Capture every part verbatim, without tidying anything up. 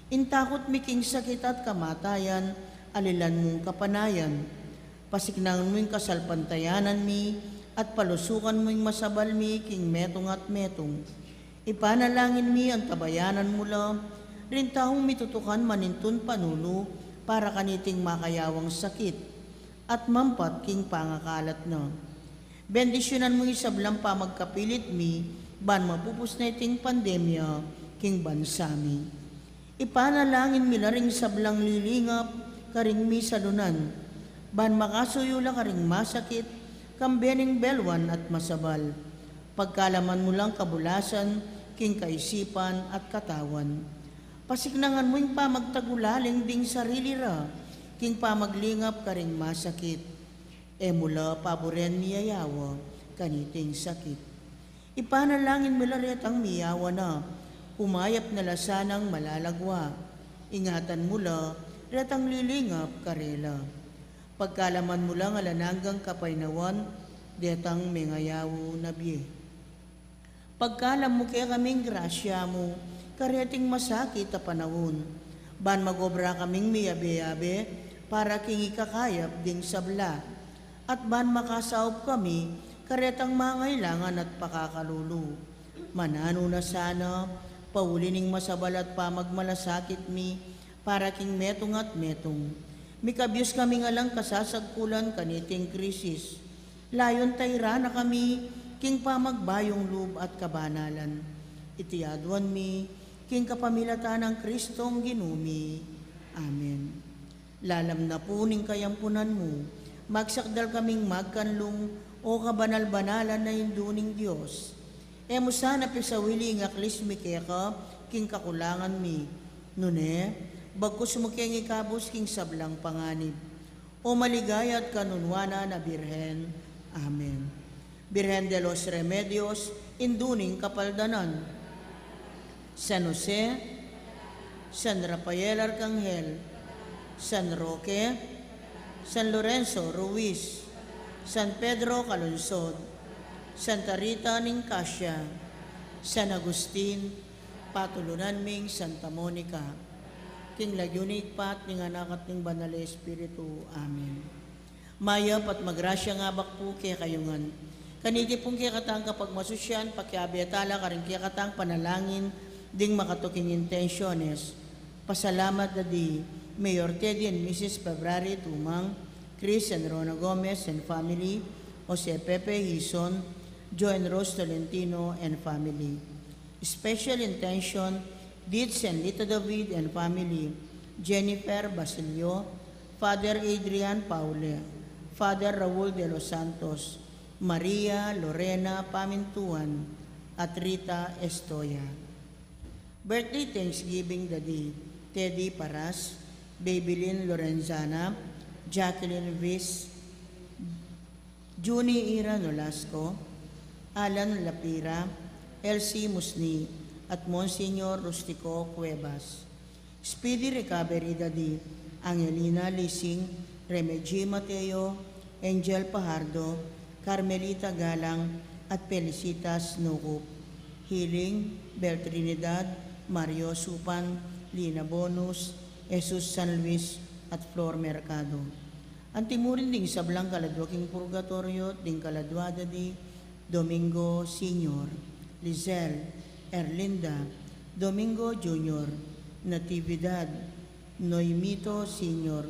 Ing takut mi king sakit at kamatayan, alilan mung kapanayan. Pasiknangan mu ing kasalpantayanan mi, at palusukan mu ing masabal mi king metung at metung. Ipanalangin mi antabayanan mu la ring taung mitutukan manintun panulu para kaniting makayawang sakit at mampat king pangakalat na. Bendisyunan mu ing sablang pamagkapilit mi, ban mapupus na iting pandemya king bansa mi. Ipanalangin mi la ring sablang lilingap karing misalunan, ban makasuyu la karing masakit, kambe ning belwan at masabal. Pagkalaman mu lang kabulasan king kaisipan at katawan. Pasiknangan mu ing pamagtagulaling ding sarili ra king pamaglingap karing masakit. E mu la paburen miyayawa kaniting sakit. Ipanalangin mi la retang miyawa na, kumayap na la sanang malalagwa. Ingatan mu la retang lilingap karela. Pagkalaman mu lang alang anggang kapaynawan detang mengayaw na bie. Pagkalam mu kekaming grasya mu kareting masakit a panaun, ban magobra kaming miyabe-yabe para king ikakayap ding sabla, at ban makasaup kami karetang mangailangan at pakakalulu. Mananu na sana, pauli ning masabal at pamagmalasakit mi, para king metung at metung. Mikabyus kaming alang kasasagkulan kaniting krisis. Layun tairan na kami king pamagbayung lub at kabanalan. Iti aduan mi king kapamilatan nang Kristong Ginu mi. Amen. Lalam na pu ning kayampunan mu, magsakdal kaming magkanlung, o kabanal-banalan a Indu ning Dios. E mu sana pisawili ing aklis mi keka king kakulangan mi. Nune, bagkus mu keng ikabus king sablang panganib. O maligaya at kanunuanan a Birhen. Amen. Birhen de los Remedios, Indu ning Kapaldanan. San Jose, San Rafael Arcangel, San Roque, San Lorenzo Ruiz, San Pedro Calungsod, Santa Rita ning Cascia, San Agustin, patulunan ming Santa Monica. King lagyu ning Ibpa, ning Anak, at ning Banal a Espiritu. Amen. Mayap at magrasyang abak pu kekayu ngan. Kaniti pung kekatang kapagmasusyan, pakiabe tala karing kekatang panalangin ding makatuking intensyones. Pasalamat da di Mayor Teddy and Missus February Tumang, Chris and Rona Gomez and family, Jose Pepe Hizon, Joe and Rose Tolentino and family. Special intention, Dits and Lita David and family, Jennifer Basilio, Father Adrian Paule, Father Raul de los Santos, Maria Lorena Pamintuan, at Rita Estoya. Birthday Thanksgiving da di Teddy Paras, Babylin Lorenzana, Jacqueline Vis, Junie Ira Nolasco, Alan Lapira, Elsie Musni, at Monsignor Rustico Cuevas. Speedy recovery da di Angelina Lising, Remegio Mateo, Angel Pajardo, Carmelita Galang, at Felicitas Nucup. Healing, Bel Trinidad, Mario Supan, Lina Bonus, Jesus San Luis, at Flor Mercado. Antimurin ding sablang kaladua king purgatoryo, ding kaladua da di Domingo Senior, Lizelle, Erlinda, Domingo Junior, Natividad, Noimito Senior,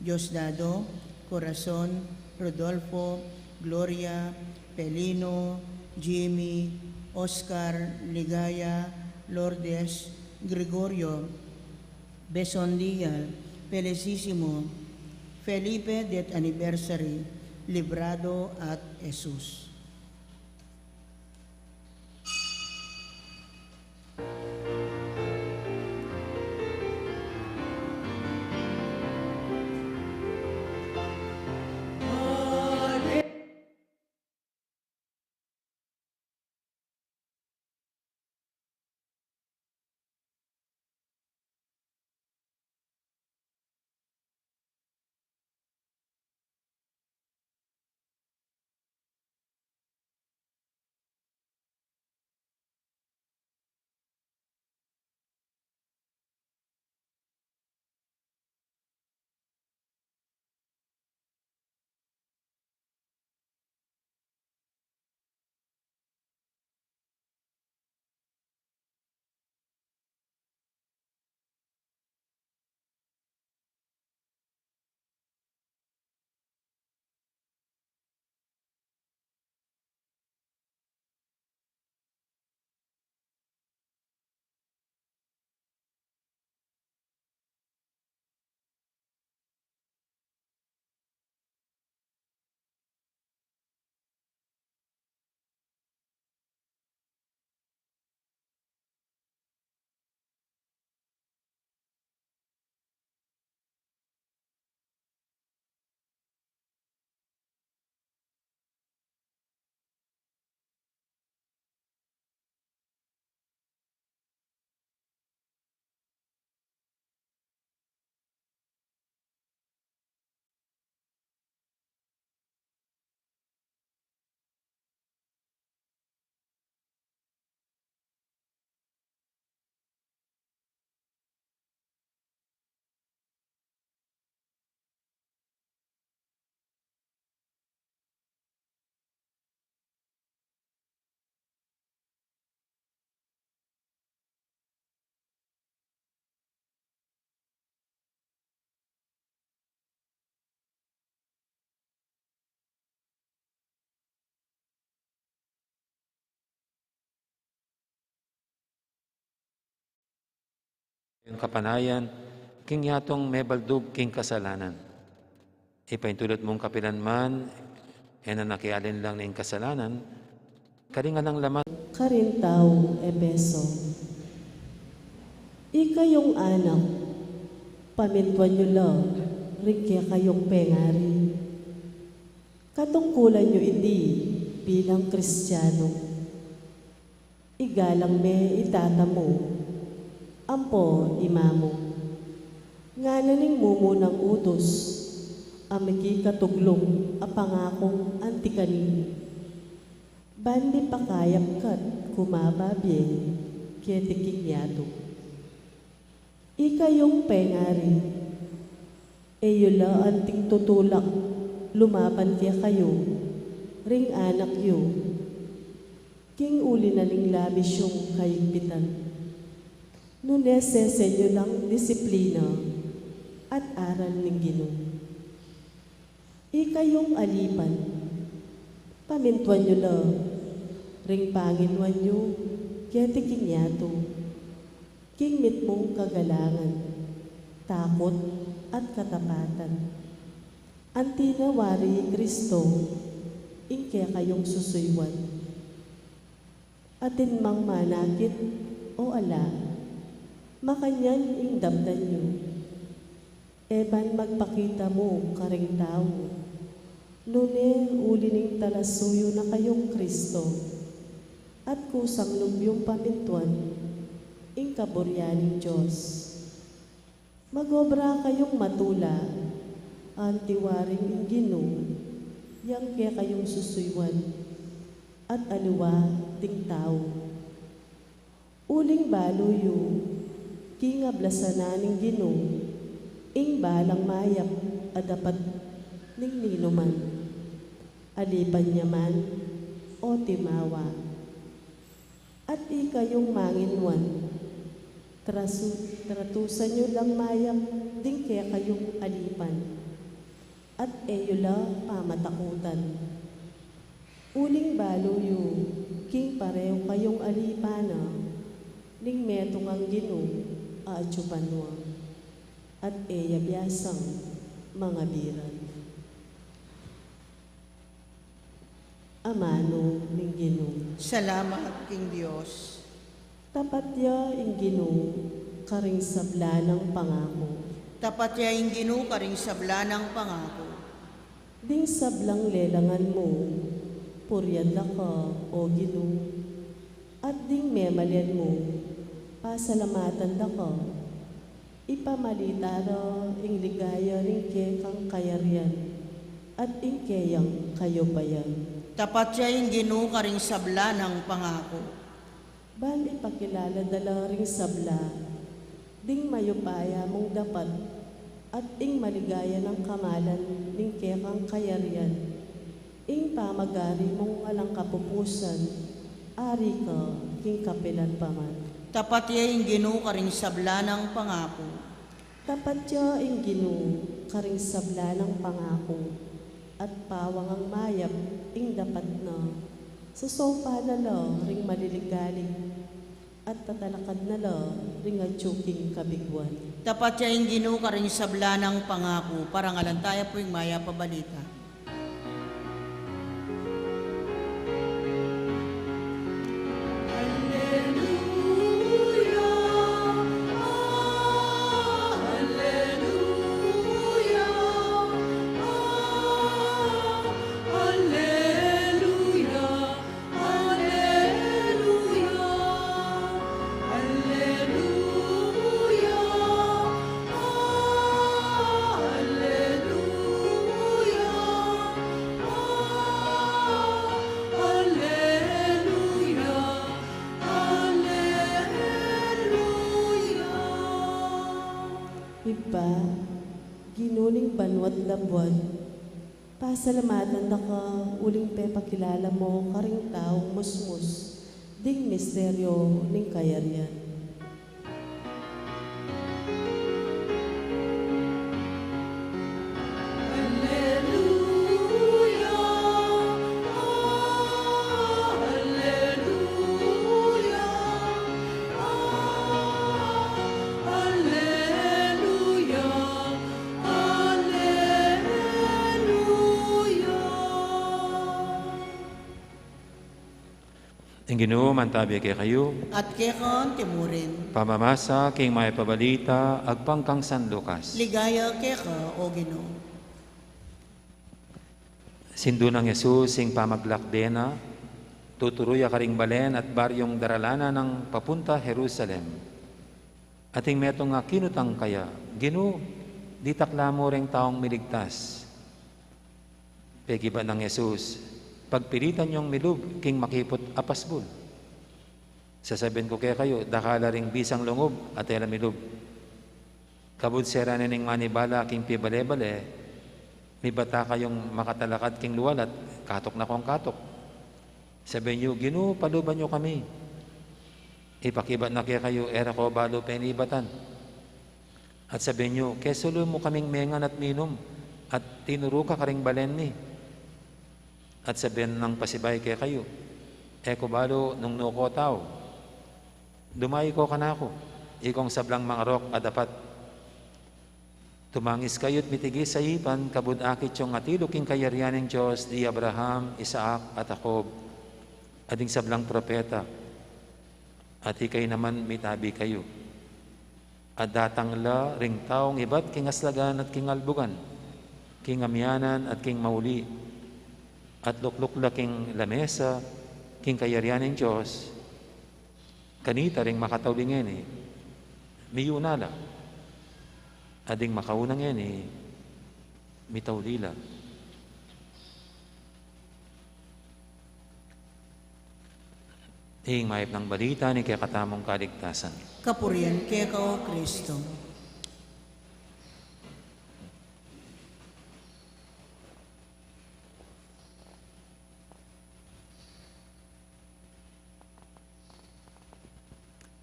Diosdado, Corazon, Rodolfo, Gloria, Pelino, Jimmy, Oscar, Ligaya, Lourdes, Gregorio, Besondia, Felicissimo, Felipe, death anniversary, Librado, at Jesus. kapanayan, king yatung mebaldug king kasalanan. Ipaintulud mung kapilan man, e na nakialinlang ning kasalanan, karing alang laman. Karing taga Efeso. Ikayung anak, pamintuan yu la ring kekayung pengari. Katungkulan yu iti bilang Kristiano. Igalang me i tata mu, ampo i mama mu. Ngana ning mumunang utus, a mikikatuglung a pangakung anti kaniyu. Ban mipakayap ka't kumababie keti king yatu. Ikayung pengari, e yu la anting tutulak lumaban kekayu ring anak yu, king uli na ning labis yung kaigpitan. Nune sesen yu lang disiplina at aral ning Ginu. Ikayung alipan, pamintuan yu la ring panginuan yu keti king yatu, king mitmung kagalangan, takut, at katapatan. Anti na wari i Kristo ing kekayung susuyuan. Atin mang manakit o ala, makanyan ing daptan yu. E ban magpakita mu karing tau, nune uli ning talasuyu na kayung Kristo, at kusang lub yung pamintuan ing kaburian ning Dios. Mag-obra kayung matula, anti waring ing Ginu yang kekayung susuyuan, at aliwa ding tau. Uling balu yu king ablasan na ning Ginu ing balang mayap a dapat ning ninuman, alipan ya man o timawa. At ikayung manginuan, trasu-, tratusan yu lang mayap ding kekayung alipan, at e yu la pamatakutan. Uling balu yu king parehu kayung alipan na ning metung a Ginu a atyu banua, at e ya biasang mangabiran. Amanu ning Ginu. Salamat king Dios. Tapat ya ing Ginu karing sabla nang pangaku. Tapat ya ing Ginu karing sabla nang pangaku. Ding sablang lelangan mu, purian da ka, o Ginu, at ding memalen mu, pasalamatan da ka. Ipamalita da ing ligaya ning kekang kayarian at ing keyang kayupayan. Tapat ya ing Ginu karing sabla nang pangaku. Ban ipakilala da la ring sabla ding mayupaya mung dapat at ing maligaya nang kamalan ning kekang kayarian. Ing pamagari mung alang kapupusan, ari ka king kapilan pa man. Tapat ya ing Ginu karing sabla nang pangaku. Tapat ya ing Ginu karing sabla nang pangaku, at pawangang mayap ing dapat na, sasaupan na la ring maliligalig, at tatalakad na la ring atyu king kabiguan. Tapat ya ing Ginu karing sabla nang pangaku, parangalan taya pu ing mayap a balita. Alleluia, alleluia, alleluia. Alleluia, alleluia, alleluia, alleluia, alleluia. Ibpa, Ginu ning banua't labuad, pasalamatan da ka uling pepakilala mu karing taung musmus ding misteryu ning kayarian. Alleluia, alleluia, alleluia. Ing Ginu mantabi kekayu. At keka naman murin. Pamamasa king Mayap a Balita agpang kang San Lucas. Ligaya keka, O Ginu. Sindu nang Jesus ing pamaglakbe na, tuturu ya karing balen at baryung daralanan nang papunta Jerusalem. At ing metung a kinutang kaya, "Ginu, ditak la mu reng taung miligtas?" Pekibat nang Jesus, "Pagpilitan yung milub king makiput a pasbul. Sasabian ku kekayu, dakal la ring bisang lungub at e la milub." Kabud sera ne ning manibala king pibale-bale, mibata kayung makatalakad king lualat, katuk na kong katuk. Sabian yu, "Ginu, paluban yu kami." Ipakibat na kekayu, "E ra ko balu penibatan." At sabian yu, "Kesulu mu kaming mengan at minum, at tinuru ka karing balen mi." At sabian nang pasibayu kekayu, "E ku balu nung nu ko tau. Dumayu ko kanaku, ikong sablang mangarok a dapat." Tumangis kayu't mitigis a ipan, kabud akit yung atilu king kayarian ning Dios di Abraham, Isaac, at Jacob, at ding sablang propeta, at ikayu naman mitabi kayu. At datang la ring taung ibat king aslagan at king albugan, king amianan at king mauli, at lukluk la king lamesa, king kayarian ning Dios. Kanita ring makatauli ngeni, miyuna la. At ding makauna ngeni, mitauli la. Ing Mayap a Balita ning kekatamung kaligtasan. Kapurian keka, O Kristo.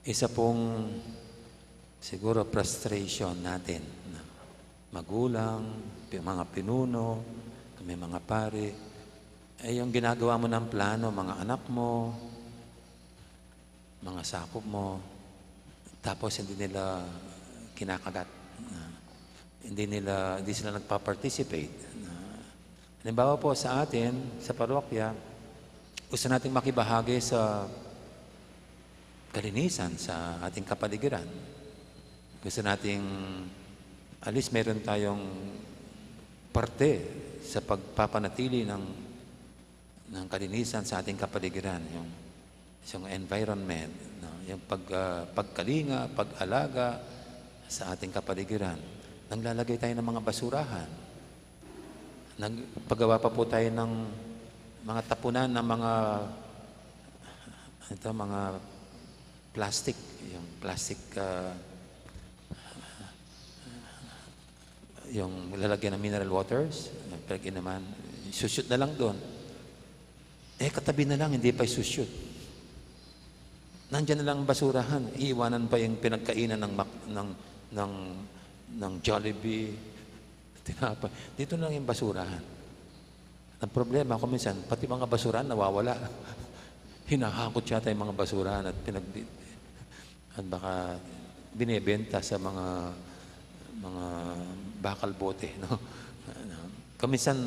Isa pong siguro frustration natin na magulang, pi-, mga pinuno, kami mga pari, eh, yung ginagawa mo ng plano, mga anak mo, mga sakop mo, tapos hindi nila kinakagat, na hindi nila, hindi sila nagpa-participate. Na, halimbawa po sa atin, sa parokya, gusto nating makibahagi sa kalinisan sa ating kapaligiran. Gusto nating at least meron tayong parte sa pagpapanatili ng ng kalinisan sa ating kapaligiran, yung, yung environment, no? Yung pag-, ah, pagkalinga, pag-alaga sa ating kapaligiran. Naglalagay tayo ng mga basurahan. Nagpagawa pa po tayo ng mga tapunan ng mga, ito, mga plastic, yung plastic, ah, yung lalagyan ng mineral waters, yung pinag-inuman, shoot na lang doon. Eh, katabi na lang, hindi pa i-shoot. Nandiyan na lang basurahan, iiwanan pa yung pinagkainan ng mak-, ng, ng, ng Jollibee, tinapay. Dito na lang yung basurahan. Ang problema, kung minsan, pati mga basurahan nawawala. Hinahakot yata yung mga basurahan at pinag-, at baka binebenta sa mga, mga bakal bote, no? Kung minsan,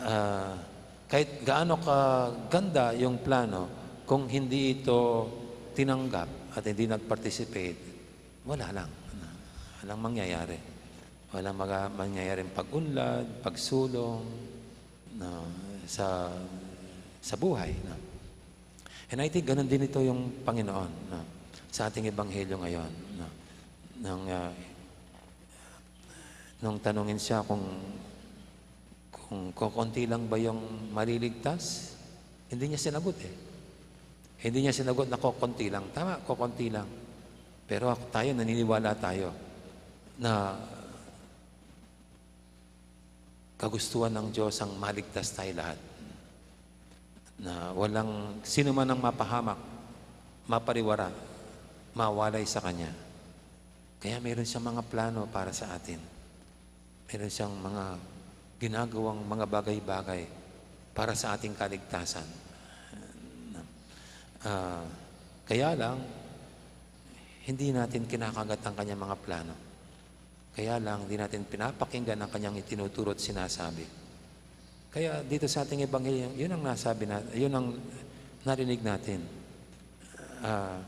ah, kahit gaano kaganda yung plano, kung hindi ito tinanggap at hindi nag-participate, wala lang. Walang mangyayari. Walang maga-, mangyayaring pag-unlad, pagsulong, no, sa, sa buhay, no? And I think ganun din ito yung Panginoon, no, sa ating ebanghelyo ngayon, no? Nung, ah, nung tanungin siya kung, kung kokonti lang ba yung maliligtas, hindi niya sinagot eh. Hindi niya sinagot na kokonti lang. Tama, kokonti lang. Pero ako, tayo, naniniwala tayo na kagustuhan ng Diyos ang maligtas tayo lahat. Na walang sino man ang mapahamak, mapariwara, mawalay sa Kanya. Kaya meron siyang mga plano para sa atin. Meron siyang mga ginagawang mga bagay-bagay para sa ating kaligtasan. Ah, kaya lang, hindi natin kinakagat ang kanyang mga plano. Kaya lang, hindi natin pinapakinggan ang kanyang itinuturo at sinasabi. Kaya dito sa ating ebanghelyo, yun ang nasabi na, yun ang Narinig natin, ah,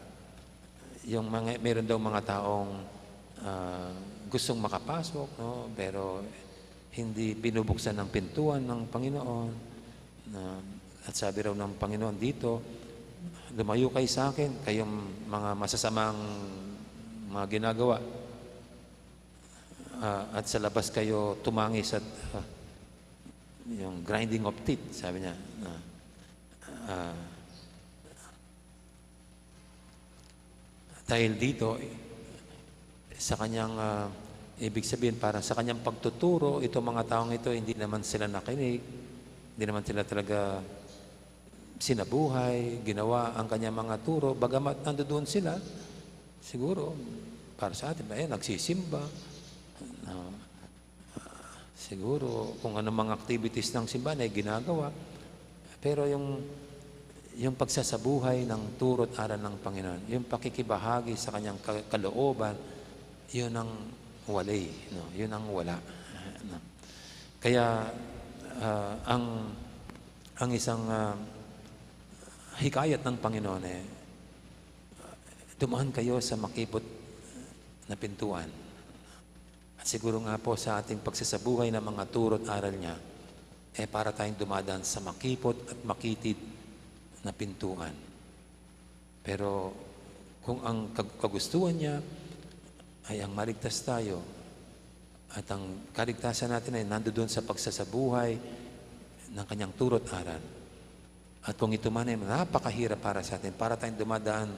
yung mga, meron daw mga taong, ah, gustong makapasok, no? Pero hindi binubuksan ng pintuan ng Panginoon. Na, at sabi raw ng Panginoon dito, "Lumayo kayo sa akin, kayong mga masasamang mga ginagawa. Ah, at sa labas kayo tumangis at, ah, yung grinding of teeth," sabi niya. Ah, ah, dahil dito, sa kanyang, ah, ibig sabihin, para sa kanyang pagtuturo, itong mga taong ito, hindi naman sila nakinig, hindi naman sila talaga sinabuhay, ginawa ang kanyang mga turo, bagamat nandoon sila, siguro, para sa atin, ayan, nagsisimba, ah, siguro, kung anong mga activities ng simbahan ay ginagawa. Pero yung, yung pagsasabuhay ng turo't aral ng Panginoon, yung pakikibahagi sa kanyang ka-, kalooban, yun ang wala, no? Yun ang wala, no? Kaya, ah, ang, ang isang, ah, hikayat ng Panginoon, eh, "Dumaan kayo sa makipot na pintuan." At siguro nga po sa ating pagsasabuhay ng mga turo't aral niya, eh, para tayong dumadaan sa makipot at makitid na pintuan. Pero kung ang kag-, kagustuhan niya ay ang maligtas tayo, at ang kaligtasan natin ay nandoon sa pagsasabuhay ng kanyang turo't aral, at kung ito man ay napakahirap para sa atin, para tayong dumadaan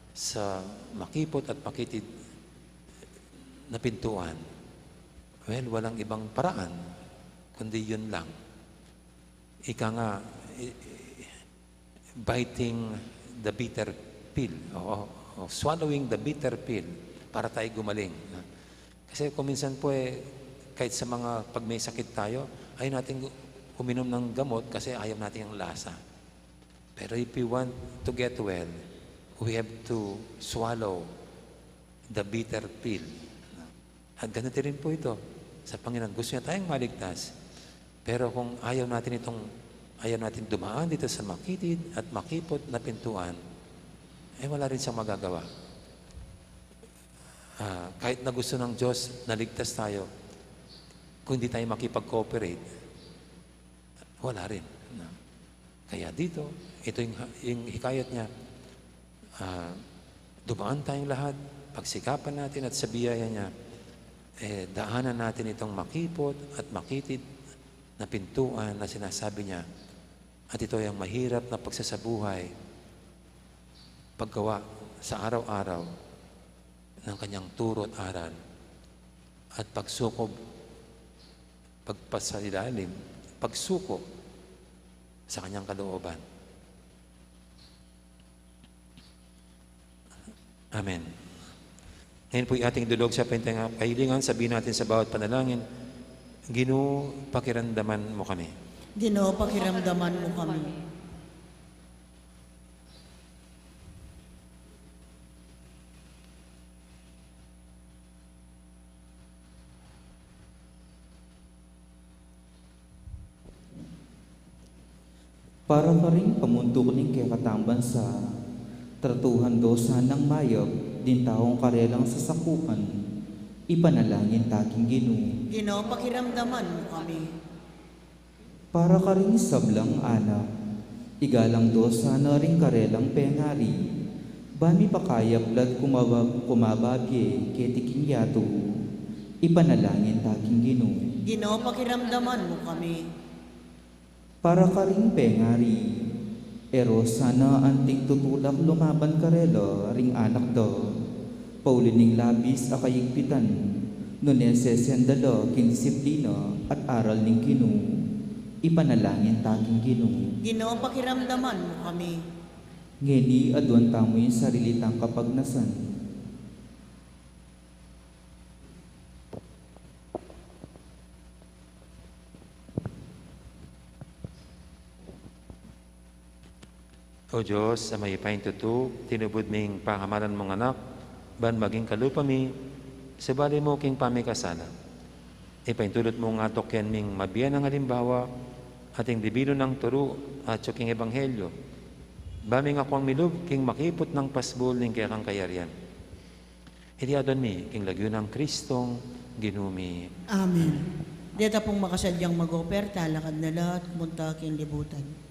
sa makipot at makitid na pintuan, well, walang ibang paraan kundi yun lang. Ika nga, i-, i-, biting the bitter pill, o, o swallowing the bitter pill para tayo gumaling, no? Kasi kung minsan po, eh, kahit sa mga, pag may sakit tayo, ayaw natin uminom ng gamot kasi ayaw natin yung lasa. Pero if we want to get well, we have to swallow the bitter pill. At ganito rin po ito sa Panginoon. Gusto niya tayong maligtas. Pero kung ayaw natin itong, ayaw natin dumaan dito sa makitid at makipot na pintuan, eh, wala rin siyang magagawa. Ah, kahit na gusto ng Diyos na ligtas tayo, kung di tayo makipag-cooperate, wala rin, no? Kaya dito, ito yung, yung hikayat niya, ah, dumaan tayong lahat, pagsikapan natin at sa biyaya niya, eh, daanan natin itong makipot at makitid na pintuan na sinasabi niya. At ito ay ang mahirap na pagsasabuhay, paggawa sa araw-araw ng kanyang turo at aral at pagsukob, pagpasailalim, pagsuko sa kanyang kalooban. Amen. Ngayon po'y ating dulog sa pintang kahilingan, sabihin natin sa bawat panalangin, "Ginu, pakiramdaman mo kami." Ginu, pakiramdaman mo kami. Para karing pamuntuk ning kekatang bansa, tratuhan do sanang mayap ding taung karelang sasakupan, ipanalangin ta king Ginu. Ginu, pakiramdaman mo kami. Para karing sablang anak, igalang do sana ring karelang pengari, ban mipakayap la't kumaba-, kumababie keti king yatu, ipanalangin ta king Ginu. Ginu, pakiramdaman mo kami. Para karing pengari, e ro sana anting tutulak lumaban karela ring anak da, pauli ning labis a kaigpitan, nune sesenda la king disiplina at aral ning Ginu, ipanalangin ta king Ginu. Ginu, pakiramdaman mo kami. Ngeni aduan tamu ing sarili tang kapagnasan. O Dios, a mayupayang tutu, tinubud me ing pangamalan mung Anak, ban maging kalupa mi, subali mu king pamikasala. Ipaintulot mu nga ato ken ming mabie nang alimbawa, ating dibilun nang turu, atyu king ebanghelyo. Ba ming akuang milub king makiput nang pasbul ning kekang kayarian. Iti adwan mi king lagyu nang Kristong Ginu mi. Amen. Deta pung makasadyang mag-operta, lakad na la at munta king libutan.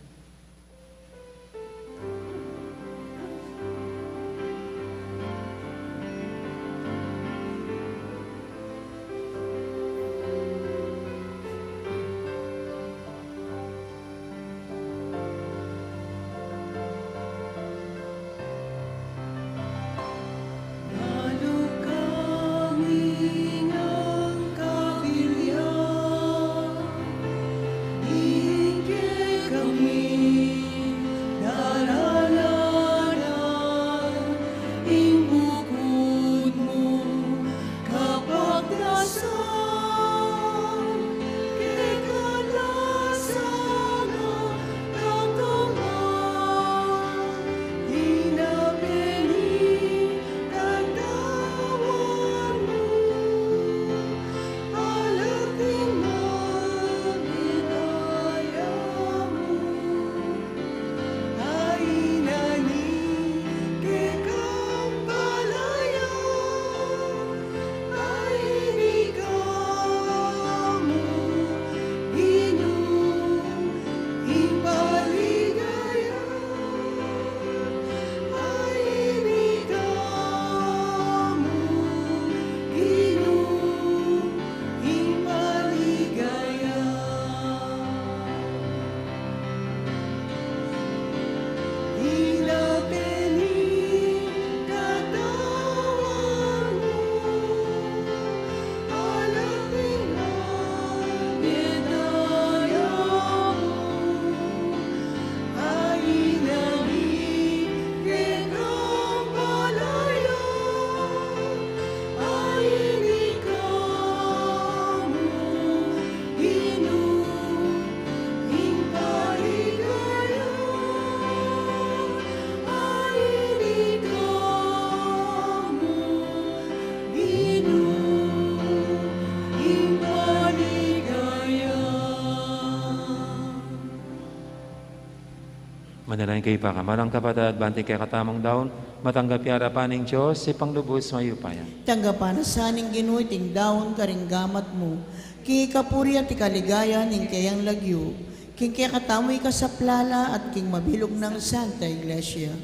Manalangin kayu pa, kamalan kung kapatad, ban ing kekatamung daun matanggap ya arapan ning Dios, Ibpang lubus mayupaya. Tanggapan na sa ning Ginu iting daun karing gamat mu, king kapurian at kaligayan ning kayang lagyu, king kekatamung ikasaplala at king mabilug nang Santa Iglesia.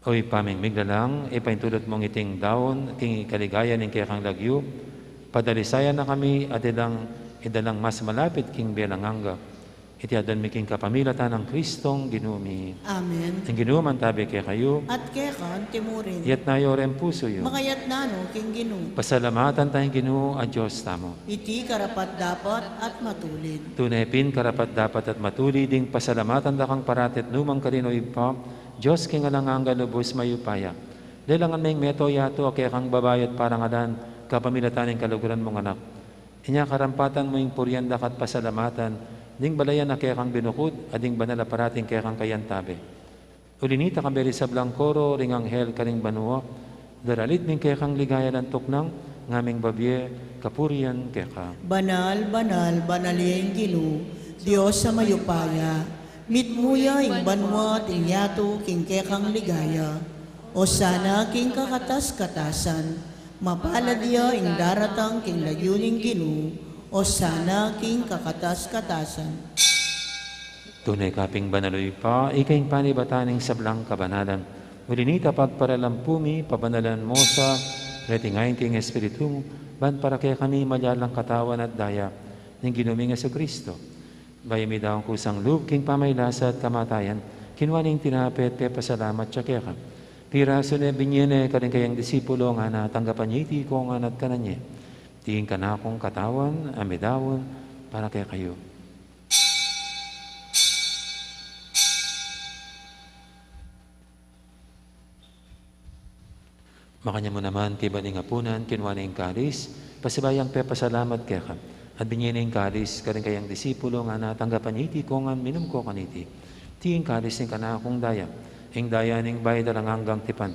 O Ibpa ming miglalang, ipaintulud mung iting daun king kaligayan ning kekang lagyu, padalisayan na kami at idalang, idalang mas malapit king bie alang angga. Iti adwan mi king kapamilatan nang Kristong Ginu mi. Amen. Ing Ginu mantabi kekayu. At keka mu rin. Iyatas yu ring pusu yu. Makayatas no king Ginu. Pasalamatan taya ing Ginu a Dios tamu. Iti karapat-dapat at matulid. Tune pin karapat-dapat at matulid ing pasalamatan da kang parati at nu man karin, o Ibpa, Dios king alang angga, lubus mayupaya. Lelangan me ing mabilug a yatu a kekang babayu at parangalan, kapamilatan ning kaluguran mung Anak. Inya karampatan mu ing purian da ka at pasalamatan, ding balayan a kekang binukud, at ding banal a parati a kekang kayantabe. Uli nita, kayabe ring sablang koro ring anghel karing banua, daralit mi ing kekang ligaya at tuknang, ngaming babie kapurian keka. Banal, banal, banal ya ing Ginu, Dios a mayupaya, mitmu ya ing banua at ing yatu king kekang ligaya. Osana king kakatas-katasan, mapalad ya ing daratang king lagyu ning Ginu, Osana king kakatas-katasan. Tune ka pin banal, o Ibpa, ika ing panibatan ning sablang kabanalan. Uli nita pagparalampu mi, pabanalan mu sa, reting ain king Espiritu mu, ban para kekami maging katawan at daya ning Ginu ming Jesucristo. Bayu mi daun kusang lub king pamagkasakit at kamatayan, kinua ne ing tinape at pepasalamat ya keka. Pirasu ne, binie ne karing kayang disipulo, ngana, tanggapan ye iti kongan at kanan ye. Iti ing kanakung katawan a midaun para kekayu. Makanyan mu naman, kaybat ning apunan, kinua ne ing kalis, pasibayu yang pepasalamat keka, at binie ne ing kalis karing kayang disipulo, ngana, tanggapan ye iti kongan, minum ko kaniti. Iti ing kalis ning kanakung daya, ing daya ning bayu at alang anggang tipan,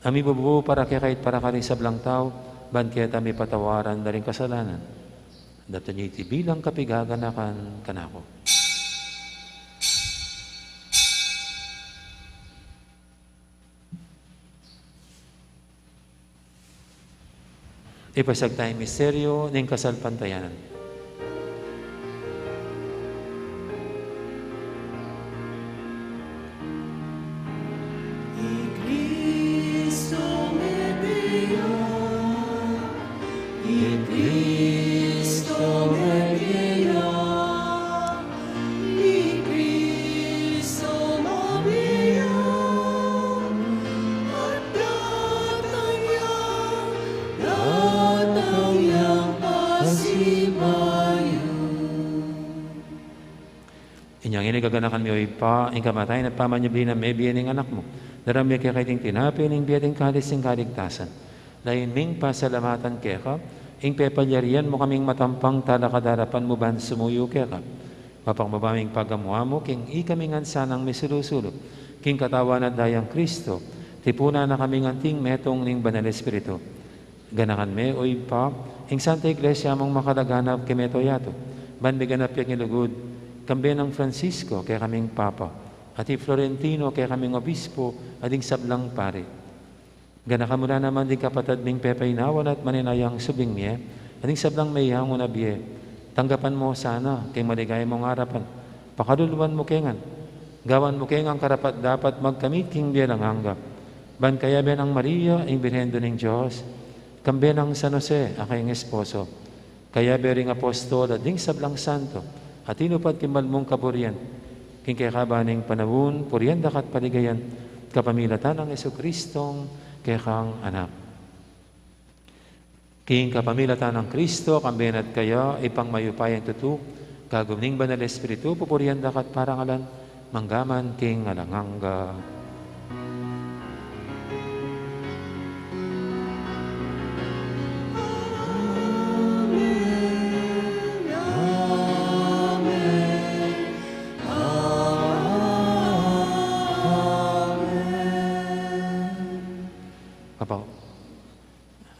a mibubu para kekayu at para karing sablang tau, ban keta mipatawaran da ring kasalanan. Daptan ye iti bilang kapaganakan kanaku. Ipasiag taya ing misteryu ning kasalpantayanan. I Kristo mebie ya, i Kristo mebie ya, i Kristo mebie ya, at datang ya, datang yang pasibayu. Inya ngeni gaganakan mi, O Ibpa, ing kamatayan at pamanyubli nang mebie ning Anak mu. Daraun mi keka iting tinape ning bie at ing kalis ning kaligtasan. Layun ming pasalamatan keka ing pepalyarian mu kaming matampang talakad king arapan mu ban sumuyu keka. Mapakubli ming pagamuan mu king ikami ngan sanang misulu-sulu king katawan at dayang Kristo, tipunan na kaming anting metung ning Banal Espiritu. Ganakan me, O Ibpa, ing Santa Iglesia mung makalaganap king mabilug a yatu, ban miganap ya king lugud, kambe nang Francisco kekaming Papa, at i Florentino kekaming Obispo, at ding sablang pari. Ganakan mu la naman ding kapatad ming pepainawa na at maninayang subling mie, at ding sablang meyangu na bie. Tanggapan mu la sana king maligaya mung arapan. Pakaluluan mu ke ngan. Gawan mu ke ngan karapat-dapat magkamit king bie alang angga. Ban kayabe nang Maria, ing Birhen Indu ning Dios, kambe nang San Jose a kayang esposo, kayabe ring apostol at ding sablang santo a tinupad king mal mung kaburian, king kekaban ning panaun, purian da ka at paligayan, kapamilatan nang Jesucristong kekang Anak. King kapamilatan nang Kristo, kambe na at kaya, Ibpang mayupayang tutu, kagum ning Banal Espiritu, pupurian da ka at parangalan, mangga man king alang angga. Amen. Amen. Amen. Apo.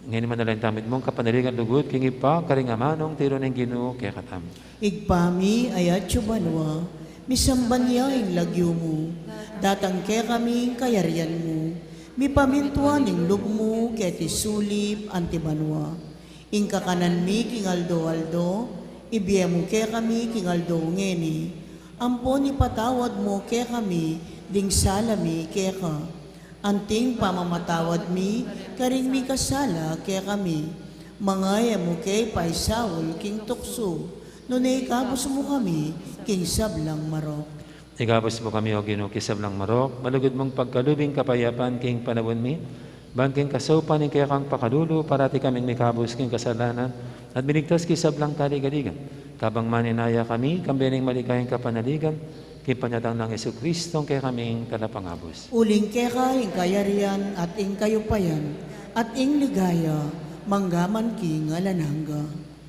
Ngeni manalangin tamu mitmung kapanaligan lugud king Ibpa, karing amanung tiru ning Ginu kekatamu. Ibpa mi, a atsu ka banua, misamban ya ing lagyu mu, datang kekami ing kayarian mu, mipamintuan ing lub mu keti sulip anti banua. Ing kakanan mi king aldo-aldo, ibie mu kekami king aldo ngeni, ampon ipatawad mu kekami ding sala mi keka, anting pamamatawad mi karing mikasala kekami. Manga e mu ke paisaul king tuksu, nune ikabus mu kami king sablang marok. Ikabus mu kami, O Ginu, king sablang marok, malugud mung pagkalub ing kapayapan king panaun mi, ban king kasaupan ning kekang pakalulu, parati kaming mikabus king kasalanan, at miligtas king sablang kaligaligan. Kabang maninaya kami, kambe ning maligayang kapanaligan, king panyatang nang Jesucristo, ing kekaming Talapangabus. Uling keka ing kayarian, at ing kayupayan, at ing ligaya, mangga man king alang angga.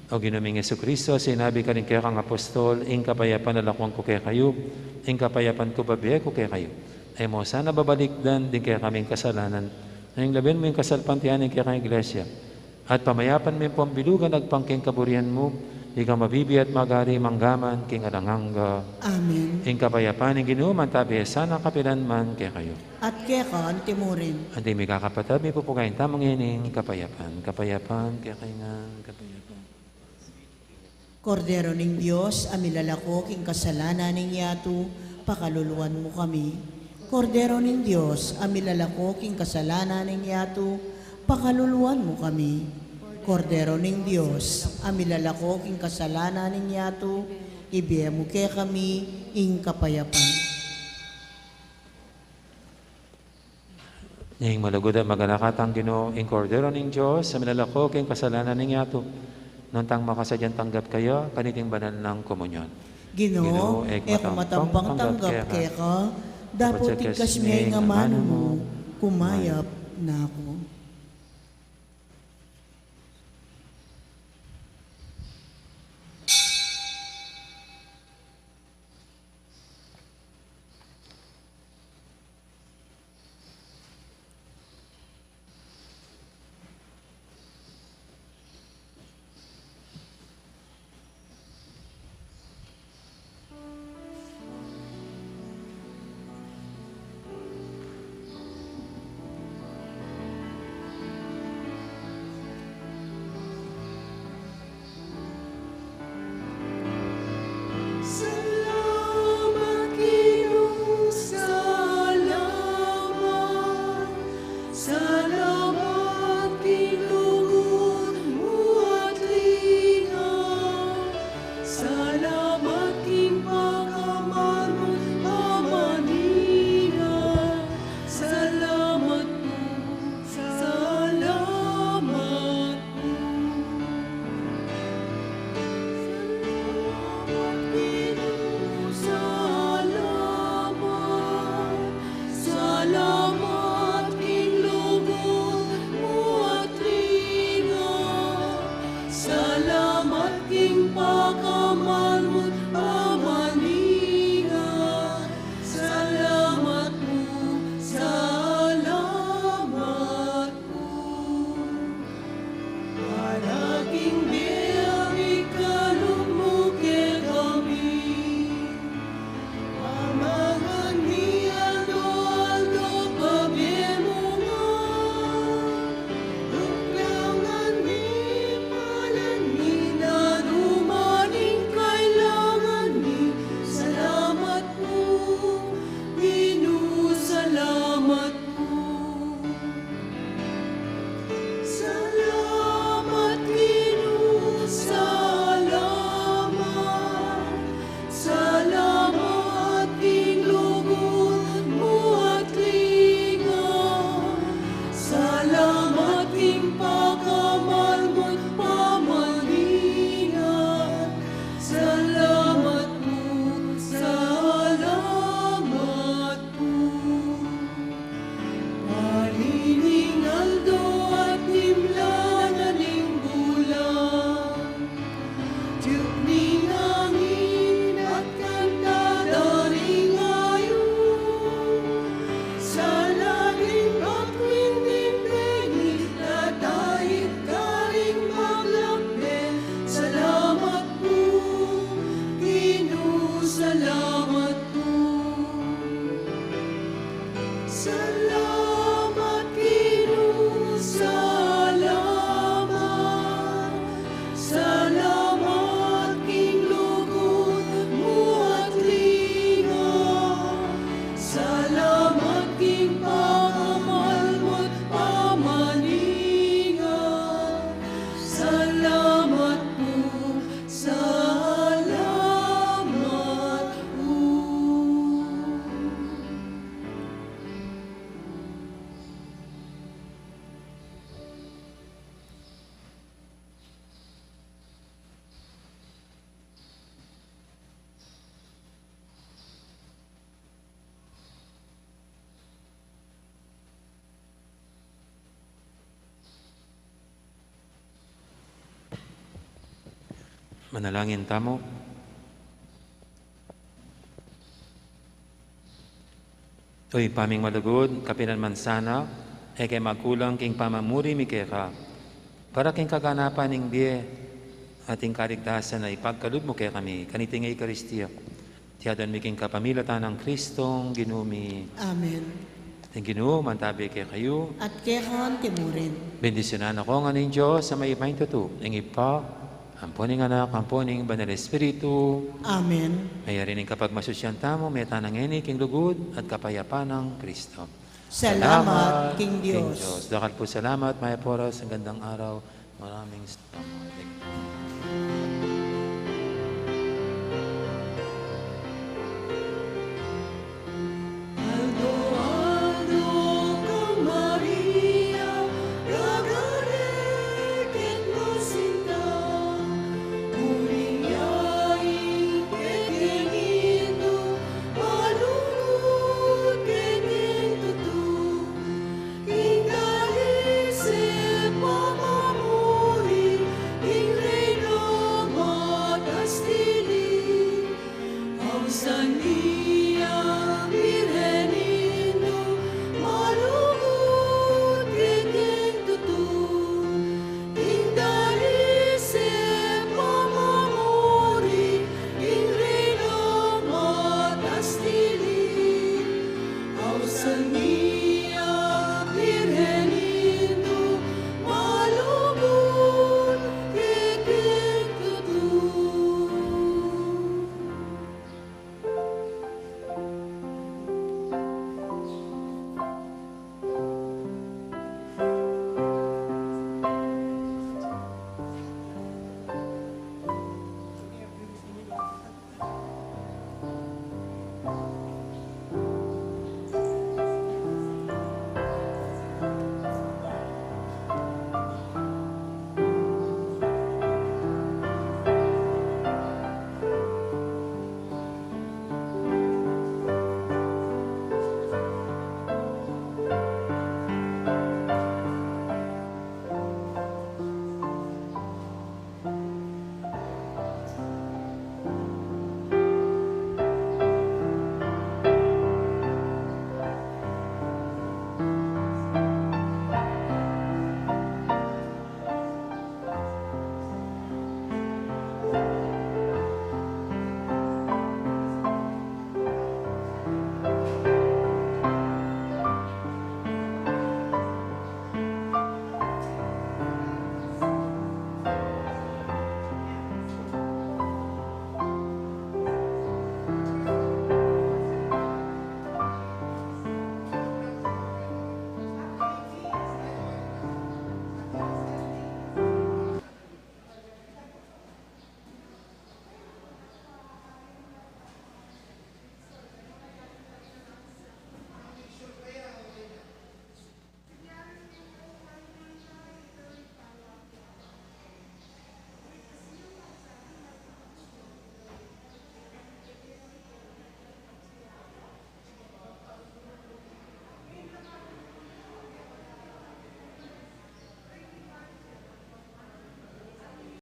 O Ginu ming Jesucristo, sinabi mu karing kekang apostol, ing kapayapan lalakwan ku kekayu, ing kapayapan ku bibie ku kekayu. E mu sana babalikdan ding kekaming kasalanan, nune lawen mu ing kasalpantayanan ning kekang Iglesia, at pamayapan ming pambilugan agpang king kaburian mu, ika mabibie at magari mangga man king alang angga. Amen. Ing kapayapan ning Ginu mantabe sana kapilan man kekayu. At keka anti murin. Anti mikakapatad, mipupugayan tamu ngening kapayapan. Kapayapan kekayu ngan, kapayapan. Kordero ning Dios, a milalako king kasalanan ning yatu, pakaluluan mu kami. Kordero ning Dios, a milalako king kasalanan ning yatu, pakaluluan mu kami. Kordero ning Dios, a milalako king kasalanan ning yatu, ibie mu kekami ing kapayapan. Ning malugud at maganaka tang Ginu, ing Kordero ning Dios, a milalako king kasalanan ning yatu. Nuan tang makasadyang tanggap kaya kaniting banal nang komunyon. Ginu, Ginu, e ku matampang tanggap keka, dapot tigkas me ing amanu mu, kumayap na ku. Manalangin tamu. O Ibpa ming malugud, kapilan man sana, e ke magkulang king pamamuri mi keka. Para king kaganapan ning bie at ing kaligtasan a ipagkalub mu kekami, kaniting Eukaristia. Iti adwan mi king kapamilatan nang Kristong Ginu mi. Amen. At ing Ginu mantabi kekayu. At keka mu rin. Bendisyunan na kayu ngan ning Dios a mayupaya king tutu, ing Ibpa, ampo ning Anak, ampo ning Banal Espiritu. Amen. Mayari ning kapagmasusyan tamu, mete na ngeni king lugud at kapayapan nang Kristo. Salamat king Dios. Dakal pu salamat, mayap a oras, magandang araw. Maraming salamat.